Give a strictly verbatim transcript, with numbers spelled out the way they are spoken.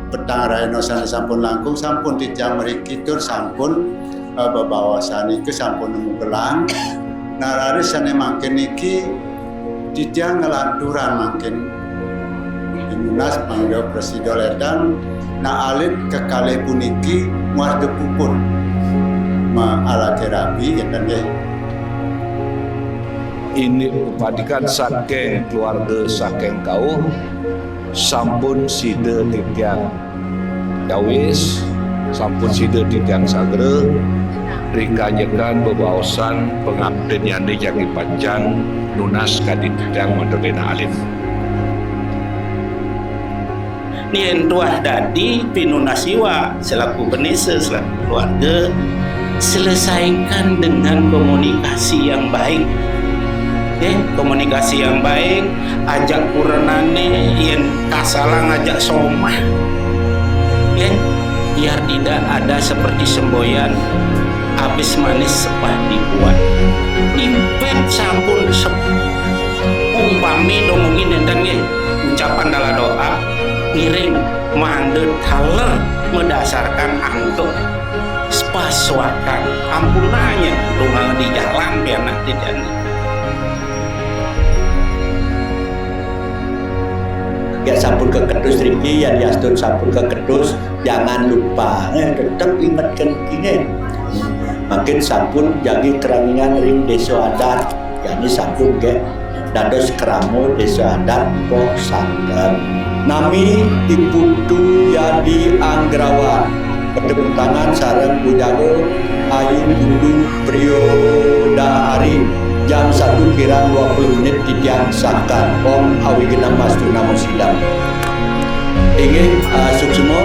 Petang rahina sané sampun langkung, sampun titiang mriki tur sampun, eh, bebaosan niki sampun nemu gelang. Nah, raris sané mangkin niki titiang nglanturang mangkin. Pinunas mangda prasida ledang, nah, alit kekalih puniki muarta puput maalake rabi, ngéten nggih. Indik pepadikan saking keluarga saking kauh sampun sida titiang jawis, sampun sida titiang sagra, rikanjekan bebaosan pangaptinnyané jagi pacang nunas kadi titiang manten alit. Yén tuah dadi pinunas iwak selaku bendésa, selaku keluarga, selesaikan dengan komunikasi yang baik. Ya, komunikasi yang baik, ajak kurenané, yén kasalang ajak somah. Ya, biar tidak ada seperti semboyan, habis manis sepah dibuat. Impet sampun sep-, umpami dongongin enten nggih, ucapan dalam doa, ngiring mangda taler madasarkan antuk sepah suakan. Ampunanya tunggal di jalan pianak di jani. Ya sampun keketus riki, yan yastun sampun keketus, jangan lupa, eh, tetep ingetkan kini. Makin sampun jagi kerangingan ring desa adat, yani sampun nggih dados krama desa adat Poh Santen. Nami Iputu Yadi Anggrawan. Ketemu tangan sareng Bujangga Ayu Putu Priyoda Ari. Jam satu kirang dua puluh menit titiang sahkan. Om Awignam Astu Namo Sidam. Inggih, ah, suksma.